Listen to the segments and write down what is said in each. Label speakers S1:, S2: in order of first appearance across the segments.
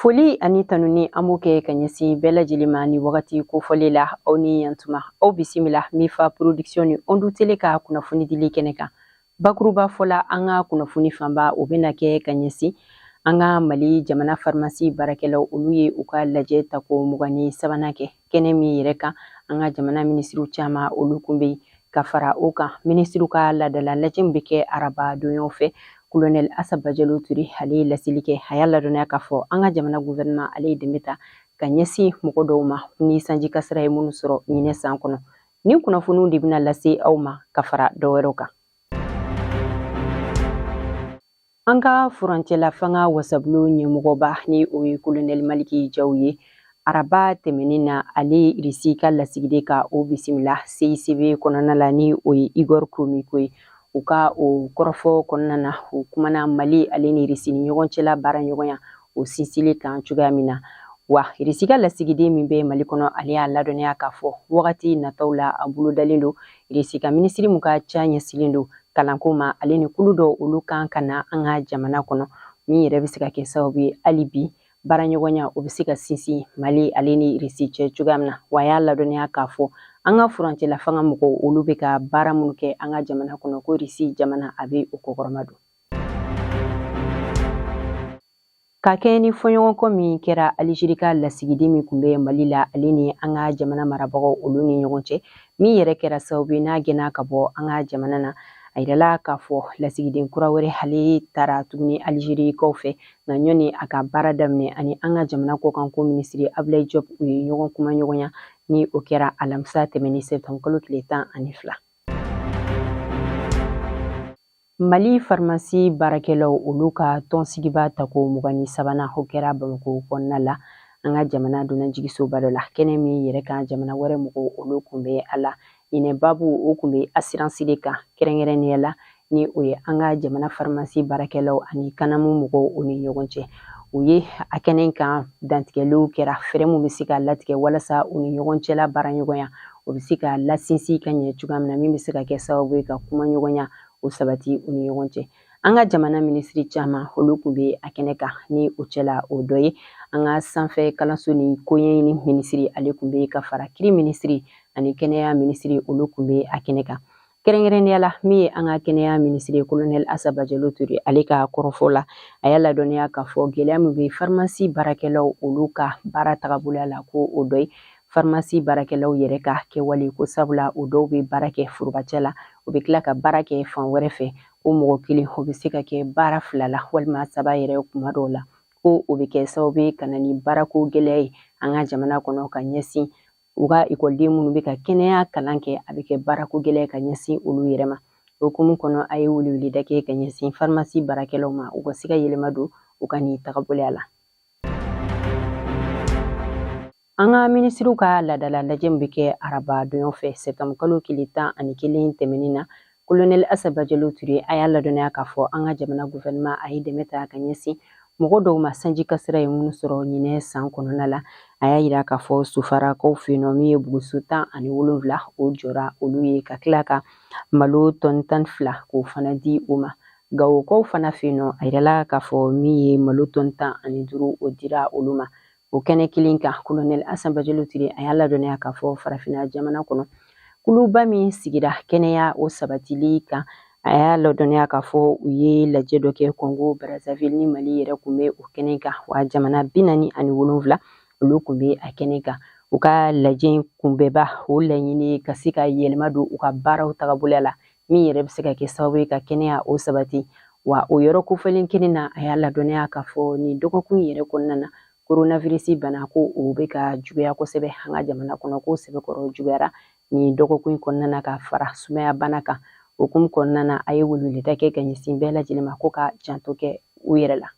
S1: Foli ani tanuni an b'o kɛ ka ɲɛsin bɛɛ lajɛlen ma ni wagati kofɔlen la. Aw ni yantuma, aw bisimila Mifa Production ni Ondu Tele ka kunnafoni dili kɛnɛ kan. Bakuruba fɔla, an ka kunnafoni fanba o bɛna kɛ ka ɲɛsin an ka Mali jamana farimasi baarakɛlaw, olu ye u ka lajɛ tako 23nan kɛ kɛnɛ min yɛrɛ kan. An ka jamana minisiriw caman, olu kun bɛ yen. Ka fara o kan, minisiriw ka laadala lajɛ min bɛ kɛ araba donyaw fɛ, Kolonɛli Asa Bajalo Ture, ale ye laseli kɛ. A y'a ladɔnniya k'a fɔ an ka jamana gouvernement, ale ye dɛmɛ ta ka ɲɛsin mɔgɔ dɔw ma ni sanji kasara ye minnu sɔrɔ ɲinɛ san kɔnɔ. Nin kunnafoniw de bɛna lase aw ma ka fara dɔ wɛrɛw kan. An ka furancɛla fanga wasabulon ɲɛmɔgɔba, ni o ye Kolonɛli Maliki Jaw ye, araba tɛmɛnen na, ale ye Irisi ka lasigiden ka o bisimila CICB kɔnɔna la, ni o ye Igor Gromyko ye. U ka o kɔrɔfɔ kɔnɔna na, u kumana Mali ale ni Irisi ni ɲɔgɔn cɛla baara ɲɔgɔnya o sinsili kan cogoya min na. Wa Irisi ka lasigiden min bɛ Mali kɔnɔ, ale y'a ladɔnniya k'a fɔ wagati nataw la, a bolodalen don Irisi ka minisiri min ka ca ɲɛsilen don kalanko ma, ale ni kulu dɔw, olu kan ka na an ka jamana kɔnɔ, min yɛrɛ bɛ se ka kɛ sababu ye hali bi baaraɲɔgɔnya o bɛ se ka sinsin Mali ale ni Irisi cɛ cogoya min na. Wa a y'a ladɔnniya k'a fɔ an ka furancɛla fanga mɔgɔw, olu bɛ ka baara minnu kɛ an ka jamana kɔnɔ, ko Irisi jamana a bɛ o kɔkɔrɔma don. Ka kɛɲɛ ni fɔɲɔgɔnkɔ min kɛra Alizeri ka lasigiden min tun bɛ Mali la, ale ni an ka jamana marabagaw, olu ni ɲɔgɔn cɛ, min yɛrɛ kɛra sababu ye n'a gɛnna ka bɔ an ka jamana na, a yirala k'a fɔ lasigiden kura wɛrɛ, ale taara tuguni Alizerikaw fɛ. Nka ɲɔni a ka baara daminɛ, ani an ka jamana kɔkanko minisiri Abulayi Jɔp, u ye ɲɔgɔn kuma ɲɔgɔnya, ni o kɛra alamisa tɛmɛnen sɛtanburu kalo tile 12. Mali farimasi baarakɛlaw, olu ka tɔnsigiba tako 23nan, o kɛra Bamakɔ kɔnɔna la, an ka jamana dunanjiginsoba dɔ la, kɛnɛ min yɛrɛ kan jamana wɛrɛ mɔgɔw, olu kun bɛ a la. Ɲinɛ babu o kun bɛ assurance de kan kɛrɛnkɛrɛnnenya la, ni o ye an ka jamana farimasi baarakɛlaw ani CANAM mɔgɔw, o ni ɲɔgɔn cɛ. U ye a kɛnɛ kan dantigɛliw kɛra, fɛɛrɛ min bɛ se ka latigɛ walasa u ni ɲɔgɔn cɛla baaraɲɔgɔnya o bɛ se ka lasinsin ka ɲɛ cogoya min na, min bɛ se ka kɛ sababu ye ka kumaɲɔgɔnya o sabati u ni ɲɔgɔn cɛ. An ka jamana minisiri caman, olu kun bɛ a kɛnɛ kan, ni o cɛla o dɔ ye an ka sanfɛ kalanso ni koɲɛɲini minisiri, ale kun bɛ ka fara kiri minisiri ani kɛnɛya minisiri, olu kun bɛ a kɛnɛ kan. Kɛrɛnkɛrɛnnenya la, min ye an ka kɛnɛya minisiri Kolonɛli Asa Bajalo Ture, ale ka kɔrɔfɔ la, a y'a ladɔnniya k'a fɔ gɛlɛya min bɛ farimasi baarakɛlaw, olu ka baara tagabolo la, ko o dɔ ye farimasi baarakɛlaw yɛrɛ ka kɛwale, ko sabula o dɔw bɛ baara kɛ forobacɛ la, u bɛ tila ka baara kɛ fan wɛrɛ fɛ, ko mɔgɔ kelen o bɛ se ka kɛ baara fila la walima saba yɛrɛ kuma dɔw la, ko o bɛ kɛ sababu ye ka na ni baarako gɛlɛya ye an ka jamana kɔnɔ ka ɲɛsin u ka ekɔliden minnu bɛ ka kɛnɛya kalan kɛ, a bɛ kɛ baarako gɛlɛya ka ɲɛsin olu yɛrɛ ma. O hukumu kɔnɔ, a ye weleweleda kɛ ka ɲɛsin farimasi baarakɛlaw ma, u ka se ka yɛlɛma don u ka nin tagaboloya la. An ka minisiriw ka laadala lajɛ min bɛ kɛ araba donyaw fɛ, sɛtanburu kalo tile 11 tɛmɛnen na, Kolonɛli Asa Bajalo Ture, a y'a ladɔnniya k'a fɔ an ka jamana gouvernement, a ye dɛmɛ ta ka ɲɛsin mɔgɔ dɔw ma sanji kasara ye minnu sɔrɔ ɲinɛ san kɔnɔna la. A y'a yira k'a fɔ Sofarakaw fɛ yen nɔ, min ye buguso 17, o jɔra olu ye, ka tila ka malo tɔni 12 k'o fana di u ma. Gawokaw fana fɛ yen nɔ, a yirala k'a fɔ min ye malo tɔni 15, o dira olu ma. O kɛnɛ kelen kan, Kolonɛli Asan Bajalo Ture, a y'a ladɔnniya k'a fɔ farafinna jamana kɔnɔ kuluba min sigira kɛnɛya o sabatili kan, a y'a ladɔnniya k'a fɔ u ye lajɛ dɔ kɛ Kɔngo Brazzaville, ni Mali yɛrɛ kun bɛ o kɛnɛ kan, wa jamana 47 olu kun bɛ a kɛnɛ kan. U ka lajɛ in kunbɛba o laɲini ka se ka yɛlɛma don u ka baaraw tagabolo la, min yɛrɛ bɛ se ka kɛ sababu ye ka kɛnɛya o sabati. Wa o yɔrɔ kofɔlen kelen na, a y'a ladɔnniya k'a fɔ nin dɔgɔkun yɛrɛ kɔnɔna na, coronavirus bana, ko o bɛ ka juguya kosɛbɛ an ka jamana kɔnɔ, ko sɛbɛkɔrɔ juguyara nin dɔgɔkun kɔnɔna na ka fara sumaya bana kan. O hukumu kɔnɔna na, a ye weleweleda kɛ ka ɲɛsin bɛɛ lajɛlen ma ko ka janto kɛ u yɛrɛ la.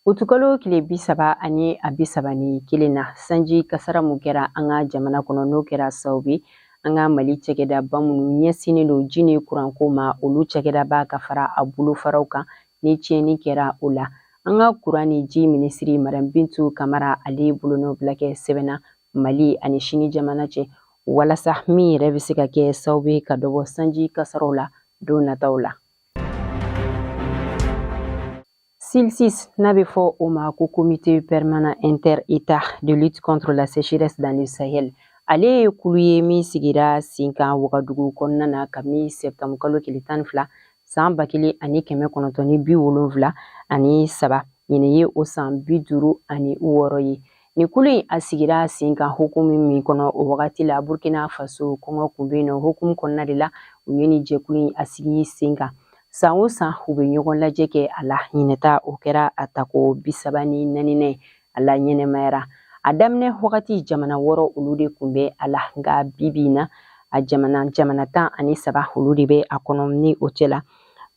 S1: Utukalo tile 30 ani 31 na, sanji kasara mun kɛra an ka jamana kɔnɔ, n'o kɛra sababu ye an ka Mali cakɛdaba minnu ɲɛsinnen don ji ni kuranko ma, olu cakɛdaba ka fara a bolofaraw kan, ni tiɲɛni kɛra o la, an ka kuran ni ji minisiri Madame Bintu Kamara, ale ye bolonɔbila kɛ sɛbɛn na Mali ani Sini jamana cɛ, walasa min yɛrɛ bɛ se ka kɛ sababu ye ka dɔ bɔ sanji kasaraw la don nataw la. CILSS n'a bɛ fɔ o ma ko Comité permanent inter-État de lutte contre la sécheresse dans le Sahel, ale ye kulu ye min sigira sen kan Wagadugu kɔnɔna na kabini sɛptanburu kalo tile 12 san 1973. Ɲinɛ ye o san 56 ye. Nin kulu in a sigira sen kan hukumu min kɔnɔ, o wagati la Burkina Faso kɔngɔ kun bɛ yen nɔ. Hukumu kɔnɔna de la u ye nin jɛkulu in a sigi sen kan. San o san u bɛ ɲɔgɔn lajɛ kɛ a la. Ɲinɛta o kɛra a tako 34nan ye a la ɲɛnɛmayara. A daminɛ wagati jamana wɔɔrɔ olu de kun bɛ a la, nka bi bi in na a jamana 13 olu de bɛ a kɔnɔ. Ni o cɛla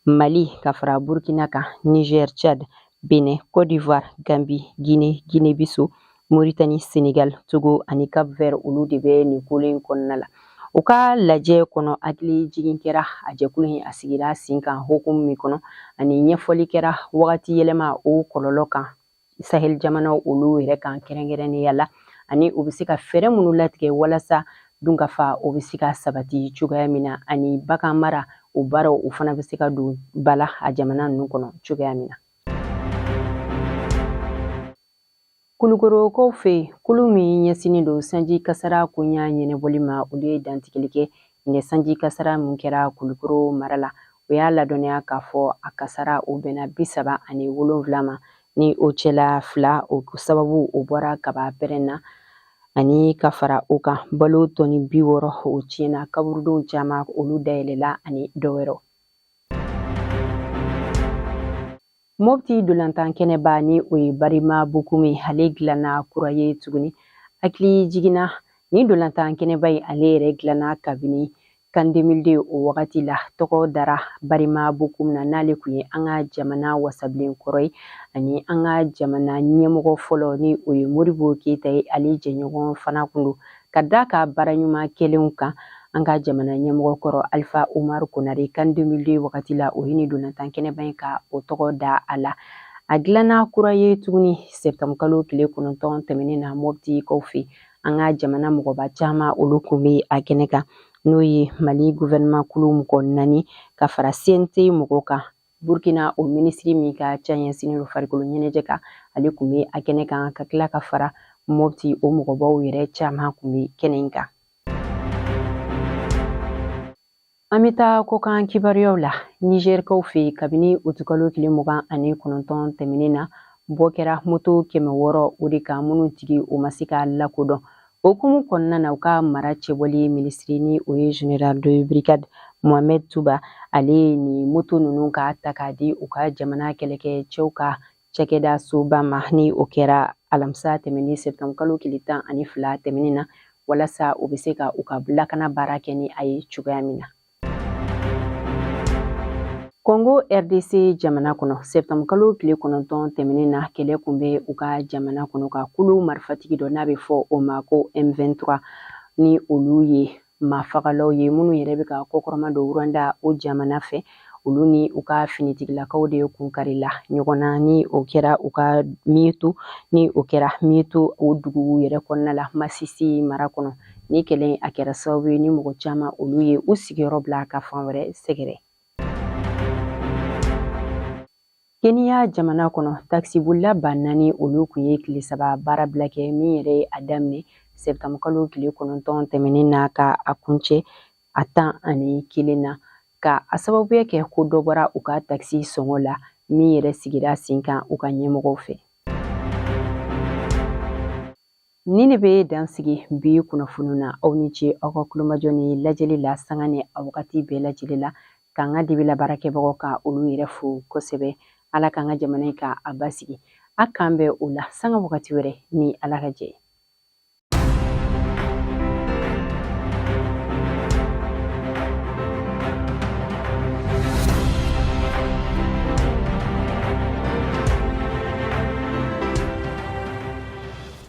S1: Mali ka fara Burkina kan, Niger, Chad, Benin, Côte d'Ivoire, Gambie, Guinée, Guinée-Bissau, Mauritanie, Sénégal, Togo ani Cap Vert, olu de bɛ nin kulu in kɔnɔna la. U ka lajɛ kɔnɔ, hakili jigin kɛra a jɛkulu in a sigira sen kan hukumu min kɔnɔ, ani ɲɛfɔli kɛra wagati yɛlɛma o kɔlɔlɔ kan Sahel jamanaw olu yɛrɛ kan kɛrɛnkɛrɛnnenya la, ani u bɛ se ka fɛɛrɛ minnu latigɛ walasa dunkafa o bɛ se ka sabati cogoya min na, ani bagan mara o baaraw o fana bɛ se ka don ba la a jamana ninnu kɔnɔ cogoya min na. Kulukorokaw fɛ yen, kulu min ɲɛsinnen don sanji kasara koɲa ɲɛnabɔli ma, olu ye dantigɛli kɛ nin sanji kasara min kɛra Kulukoro mara la. O y'a ladɔnniya k'a fɔ a kasara o bɛnna 37 ma, ni o cɛla fila o sababu o bɔra kaba pɛrɛn na, ani ka fara o kan balo tɔni 60 o tiɲɛna, kaburudenw caman olu dayɛlɛla ani dɔ wɛrɛw. Mopti dolantan kɛnɛba ni o ye Barima Bokum ye, ale dilanna kura ye tuguni. Hakili jiginna ni dolantan kɛnɛba ye, ale yɛrɛ dilanna kabini CAN 2002. O wagati la tɔgɔ dara Barima Bokum na, n'ale kun ye an ka jamana wasabilen kɔrɔ ye ani an ka jamana ɲɛmɔgɔ fɔlɔ ni o ye Modibo Keyita ye. Ale jɛɲɔgɔn fana kun don ka da ka baara ɲuman kɛlenw kan an ka jamana ɲɛmɔgɔ kɔrɔ Alpha Oumar Konaré. CAN 2002 wagati la, o ye ni dolantan kɛnɛba in ka o tɔgɔ da a la. A dilanna kura ye tuguni sɛptanburu kalo tile 9 tɛmɛnen na Mopti kaw fɛ. An ka jamana mɔgɔba caman olu kun bɛ a kɛnɛ kan, n'o ye Mali gouvernement kulu mɔgɔ naani ka fara CNT mɔgɔw kan. Burkina o minisiri min ka ca ɲɛsinnen don farikolo ɲɛnajɛ kan, ale kun bɛ a kɛnɛ kan, ka tila ka fara Mopti o mɔgɔbaw yɛrɛ caman kun bɛ kɛnɛ in kan. An bɛ taa kɔkan kibaruyaw la. Nizɛrikaw fɛ yen, kabini utukalo tile 29 tɛmɛnen na, bɔ kɛra moto 600 o de kan minnu tigi o ma se ka lakodɔn. O hukumu kɔnɔna na, u ka mara cɛbɔli minisiri ni o ye général de brigade Mohamed Touba, ale ye nin moto ninnu ka ta k'a di u ka jamana kɛlɛkɛcɛw ka cakɛda soba ma, ni o kɛra alamisa tɛmɛnen sɛptanburu kalo tile 12 tɛmɛnen na, walasa u bɛ se ka u ka lakana baara kɛ ni a ye cogoya min na. Congo RDC jamana kɔnɔ, sɛptanburu kalo tile 9 tɛmɛnen na, kɛlɛ kun bɛ u ka jamana kɔnɔ ka kulu marifatigi dɔ n'a bɛ fɔ o ma ko M23, ni olu ye maafagalaw ye minnu yɛrɛ bɛ ka kɔkɔrɔma don Rwanda o jamana fɛ, olu ni u ka finitigilakaw de kun karila ɲɔgɔn na, ni o kɛra u ka Mweto, ni o kɛra Mweto o dugu yɛrɛ kɔnɔna la Masisi mara kɔnɔ. Ni kɛlɛ a kɛra sababu ye ni mɔgɔ caman olu ye u sigiyɔrɔ bila ka fan wɛrɛ sɛgɛrɛ. Kenya jamana kɔnɔ, takisibolila 4000 olu kun ye tile 3 baara bila kɛ min yɛrɛ ye a daminɛ sɛptanburu kalo tile 9 tɛmɛnen na ka a kuncɛ a 11 na, ka a sababuya kɛ ko dɔ bɔra u ka takisi sɔngɔ la min yɛrɛ sigira sen kan u ka ɲɛmɔgɔw fɛ. Ni ne bɛ dan sigi bi kunnafoniw na. Aw ni ce aw ka kulomajɔ ni lajɛli la sanga ni a wagati bɛɛ lajɛlen la. K'an ka dibila baarakɛbagaw ka olu yɛrɛ fo kosɛbɛ. Ala k'an ka jamana in ka a basigi. A k'an bɛn o la sanga wagati wɛrɛ ni Ala ka jɛ ye.